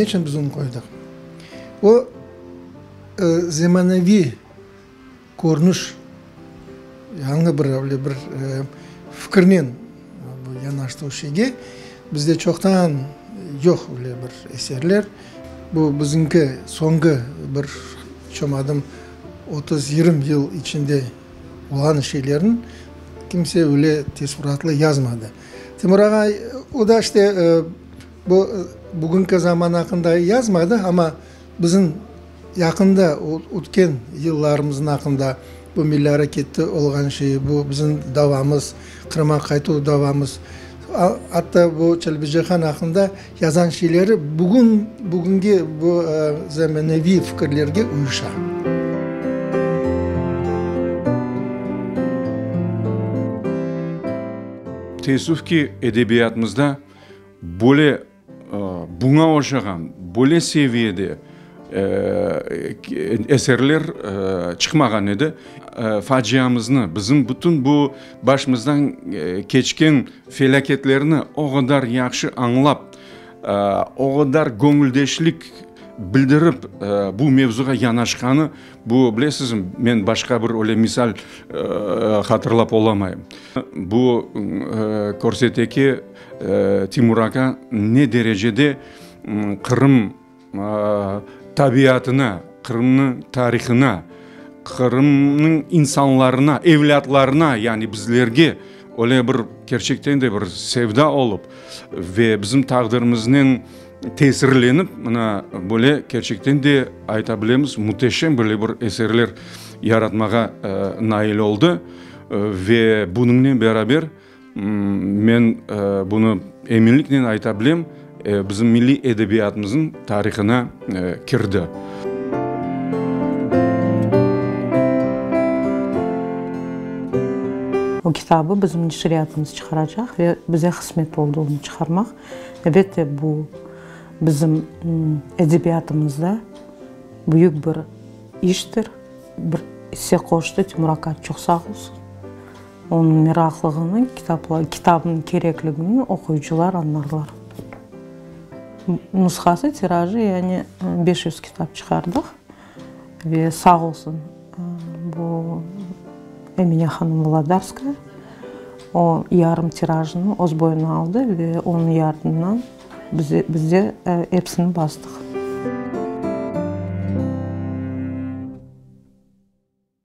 Ne içün biz onı qoydıq? O, zemaneviy körünüş, yañı bir öyle bir fikirnen yanaştı o şeyge. Bizde çoqtan yoq öyle bir eserler. Bu bizimki soñki bir çomadım 30-20 yıl içinde olğan şeylerni kimse öyle teessuratlı yazmadı. Timur ağa, o da işte bu bugünki zaman aqqında yazmadı, amma bizim yaqında ötken yıllarımıznıñ aqqında, bu milliy arekette olğan şey, bu bizim davamız, Qırımğa qaytuv davamız, atta bu Çelebicihan aqqında yazğan şeyleri bugün, bugünki bu zemaneviy fikirlerge uyuşa. Teessüf ki, edebiyatımızda böyle buña oşağan, böyle seviyede eserler çıqmağan edi. Faciamıznı, bizim bütün bu başımızdan keçken felâketlerni o qadar yahşı añlap, o qadar göñüldeşlik bildirip bu mevzuğa yanaşqanı, bu, bilesizmi, men başqa bir öyle misal hatırlap olamayım. Bu körsete ki, Timur aka ne derecede Qırım tabiatına, Qırımnıñ tarihına, Qırımnıñ insanlarına, evlâtlarına, yani bizlerge öyle bir kerçekten de bir sevda olıp ve bizim taqdirimiznen tesirlenip, mına böyle kerçekten de ayta bilemiz, müteşem böyle bir eserler yaratmağa nail oldı ve bunıñnen beraber Men bunı eminliknen ayta bilem, bizim milliy edebiyatımıznıñ tarihına kirdi. O kitabı bizim neşriyatımız çıqaracaq ve bize qısmet oldı onı çıqarmaq. Elbette, bu bizim edebiyatımızda büyük bir iştir, bir isse qoştı. Timur aka çoq sağ olsun. Onıñ meraqlığını, kitabnıñ kerekligini oquyıcılar añlarlar. Nushası, tirajı, yani 500 kitap çıqardıq. Ve sağ olsun bu Emine hanım Volodarskaya, o yarım tirajını öz boyuna aldı ve onıñ yardımınan biz de episini bastıq.